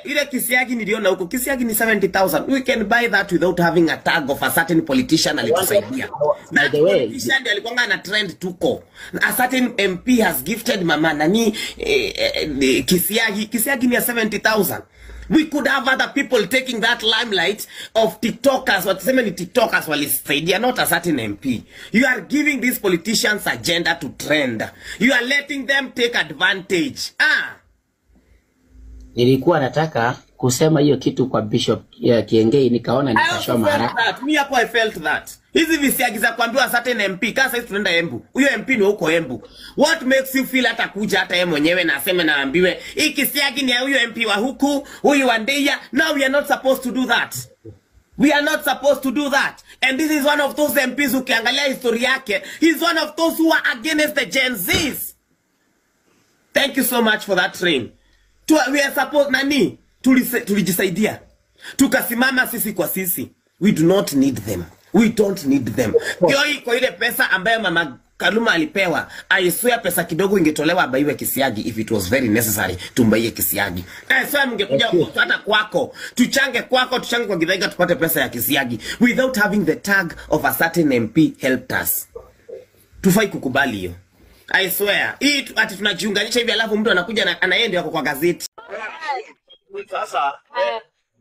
Ile kisiagi niliona huko, kisiagi ni 70,000. We can buy that without having a tag of a certain politician alitusaidia. That politician ndiye alikuwa na trend tuko. A certain MP has gifted mama nani kisiagi. Kisiagi ni ya 70,000. We could have other people taking that limelight of TikTokers. Watuseme ni TikTokers walisaidia, not a certain MP. You are giving these politicians agenda to trend. You are letting them take advantage. Ah. Nilikuwa nataka kusema hiyo kitu kwa Bishop Kiengei, nikaona nikashoma haraka. Me hapo I felt that. Hizi visiagi za kuambiwa certain MP, kasa hizi tunaenda Embu. Huyo MP ni huko Embu. What makes you feel hata kuja hata yeye mwenyewe na aseme na ambiwe hii kisiagi ni ya huyo MP wa huku, huyu wa Ndeya. No, we are not supposed to do that. We are not supposed to do that. And this is one of those MPs ukiangalia historia yake, he's one of those who are against the Gen Zs. Thank you so much for that train. We are supposed nani tulijisaidia. Tukasimama sisi kwa sisi. We do not need them. We don't need them. Kioi kwa ile pesa ambayo mama Kaluma alipewa, I swear pesa kidogo ingetolewa abaiwe kisiagi if it was very necessary tumbaiye kisiagi. I swear mngekuja hata kwako, tuchange kwako, tuchange kwa Githaiga tupate pesa ya kisiagi without having the tag of a certain MP helped us. Tufai kukubali hiyo. I swear. Hii ati tunajiunganisha hivi alafu mtu anakuja na anaenda yako kwa gazeti. Sasa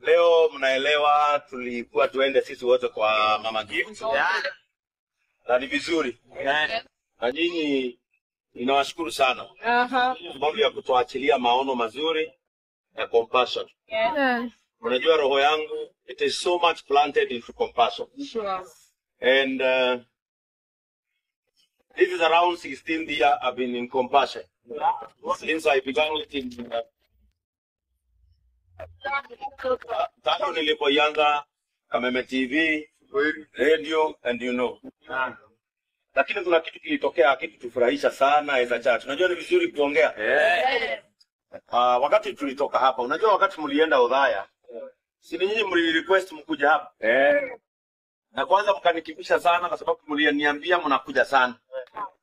leo mnaelewa tulikuwa tuende sisi wote kwa Mama Gift. Na ni vizuri. Na nyinyi ninawashukuru sana. Sababu ya kutuachilia maono mazuri ya compassion. Yes. Unajua roho yangu it is so much planted into compassion. Sure. And this is around 16th year I've been in compassion. Since I began it in tangu nilipoanza Kameme TV, radio and you know. Lakini kuna kitu kilitokea kitu tufurahisha sana as a church. Unajua ni vizuri kuongea. Wakati tulitoka hapa, unajua wakati mlienda Udhaya, si nyinyi mlinirequest mkuja hapa? Na kwanza mkanikimbisha sana kwa sababu mliniambia mnakuja sana.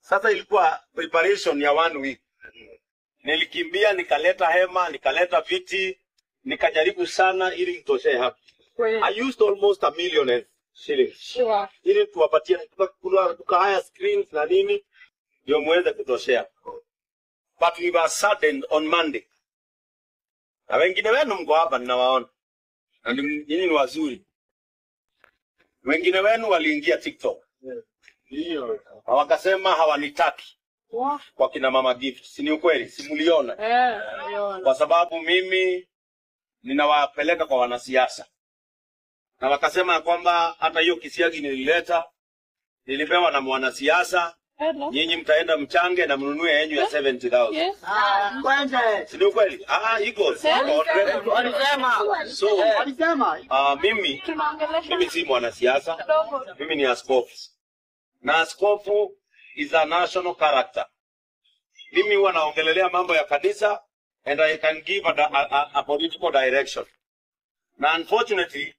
Sasa ilikuwa preparation ya 1 week. Nilikimbia nikaleta hema, nikaleta viti, nikajaribu sana ili nitoshee hapa. I used almost 1 million shillings. Sure. Ili tuwapatie tukahaya screens na nini ndio muweze kutoshea. But we were saddened on Monday. Na wengine wenu mko hapa ninawaona. Na nyinyi ni wazuri. Wengine wenu waliingia TikTok. Ndio. Wakasema hawanitaki. Kwa kina Mama Gift. Si ni ukweli? Si mliona? Kwa sababu mimi ninawapeleka kwa wanasiasa. Na wakasema kwamba hata hiyo kisiagi nilileta nilipewa na mwanasiasa. Nyinyi mtaenda mchange na mnunue yenyu ya 70,000. Yes. Si ni ukweli? Iko. So, mimi si mwanasiasa. Mimi ni askofu. Na askofu is a national character. Mimi huwa naongelelea mambo ya kanisa and I can give a political direction. Na unfortunately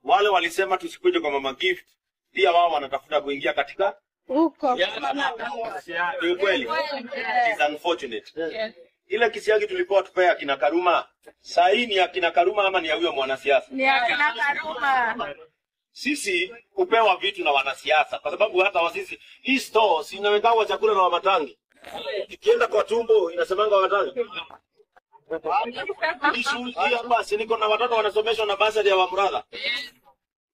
wale walisema tusikuje kwa Mama Gift, pia wao wanatafuta kuingia katika huko. Ni kweli. It is unfortunate. Ile kisiagi tulikuwa tupea kina Karuma, saa hii ni ya kina Karuma ama ni ya huyo mwanasiasa? Ni ya kina Karuma. Sisi kupewa vitu na wanasiasa kwa sababu hata wasisi hii store si inawekawa chakula na Wamatangi. Ikienda kwa tumbo inasemanga Wamatangi. Hii hapa si niko na watoto wanasomeshwa na basari ya Wamuratha.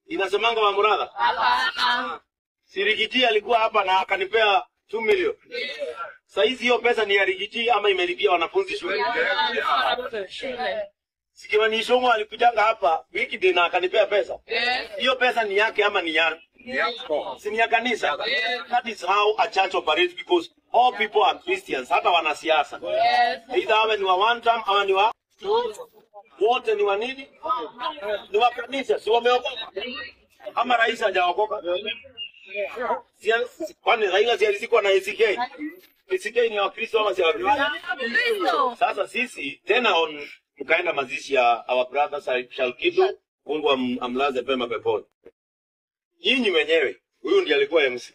Inasemanga Wamuratha? Hapana. Sirigiti alikuwa hapa na akanipea 2 million. Sasa hizi hiyo pesa ni ya Rigiti ama imelipia wanafunzi shule? Sikiwani Shongo alikujanga hapa wiki na akanipea pesa. Hiyo pesa ni yake ama ni ya? Si ni ya kanisa? That is how a church operates because all people are Christians, hata wanasiasa. Either awe ni wa one time ama ni wa wote ni wa nini? Ni wa kanisa, si wameokoka? Ama rais hajaokoka? Kwani Raila si alizikwa na ACK? ACK ni wa Kristo ama si wa Kristo? Sasa sisi tena on mkaenda mazishi ya our brother Shalkido, Mungu amlaze pema peponi. Nyinyi wenyewe, huyu ndiye alikuwa MC.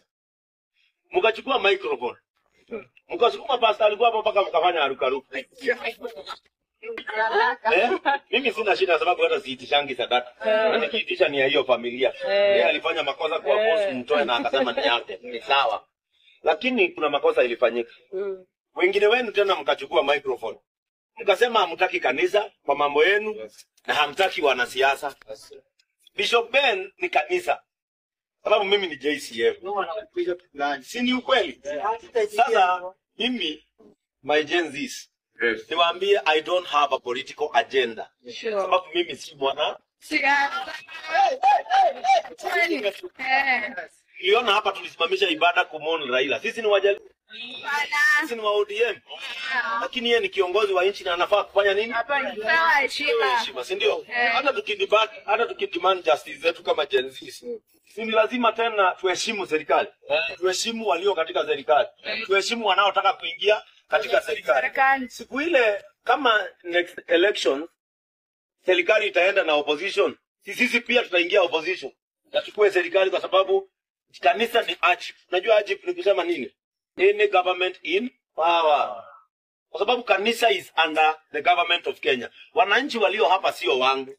Mkachukua microphone. Mkasukuma pastor alikuwa hapo mpaka mkafanya harukaruka. Eh? Mimi sina shida sababu hata siitishangi sadaka. Na nikiitisha ni ya hiyo familia. Yeye alifanya makosa kwa boss mtoe na akasema ni yake. Ni sawa. Lakini kuna makosa ilifanyika. Wengine wenu tena mkachukua microphone. Mkasema hamtaki kanisa kwa mambo yenu na hamtaki wanasiasa. Bishop Ben ni kanisa. Sababu mimi ni JCM. Si ni ukweli? Sasa mimi my Gen Zs niwaambie I don't have a political agenda. Sababu mimi si mwana. Niliona hapa tulisimamisha ibada kumwona Raila. Sisi ni Wajaluo. Sisi ni wa ODM. Lakini yeye ni kiongozi wa nchi na anafaa kufanya nini? Heshima, si ndio? Hata tukidebate, hata tukidemand justice zetu kama Gen Z, si ni lazima tena tuheshimu serikali. Tuheshimu walio katika serikali. Tuheshimu wanaotaka kuingia katika serikali. Siku ile kama next election serikali itaenda na opposition, sisi pia tutaingia opposition. Tachukue serikali kwa sababu kanisa ni AGIP. Unajua AGIP ni kusema nini? Any government in power. Kwa sababu kanisa is under the government of Kenya. Wananchi walio hapa sio wangu.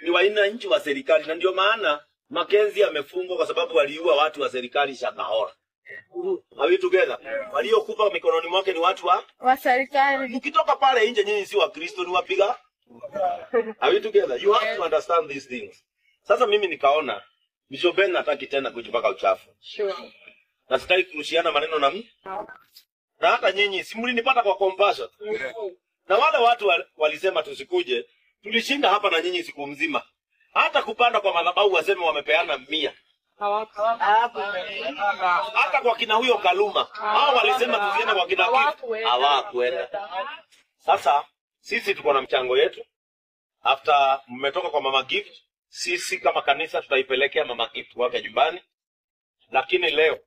Ni wananchi wa serikali, na ndio maana Mackenzie amefungwa kwa sababu waliua watu wa serikali Shakahola. Are we together? Waliokufa mikononi mwake ni watu wa serikali. Ukitoka pale nje nyinyi si wa Kristo, ni wapiga. Are we together? You have to understand these things. Sasa mimi nikaona Bishop Ben hataki tena kujipaka uchafu. Sure. Na sitaki kurushiana maneno na mimi. Na hata nyinyi si mlinipata kwa compassion. Na wale watu walisema tusikuje, tulishinda hapa na nyinyi siku mzima. Hata kupanda kwa madhabahu waseme wamepeana 100. Hata kwa kina huyo Kaluma, hao walisema tusiende kwa kina Kifu, hawakuenda. Sasa sisi tuko na mchango yetu. After mmetoka kwa Mama Gift, sisi kama kanisa tutaipelekea Mama Gift wake nyumbani. Lakini leo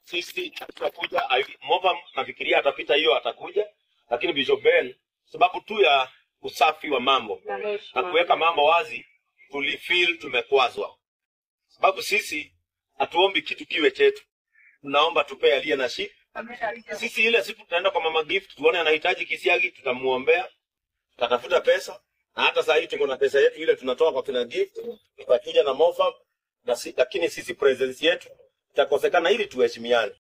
sisi tutakuja, Mova nafikiria atapita hiyo atakuja, lakini Bishop Ben sababu tu ya usafi wa mambo na kuweka mambo wazi, tulifeel tumekwazwa. Sababu sisi hatuombi kitu kiwe chetu. Tunaomba tupe aliye na shida. Sisi ile siku tutaenda kwa Mama Gift tuone anahitaji kisiagi, tutamuombea, tutatafuta pesa, na hata saa hii tuko na pesa yetu ile tunatoa kwa kina Gift, tutakuja na Mofa, na lakini sisi presence yetu itakosekana ili tuheshimiane.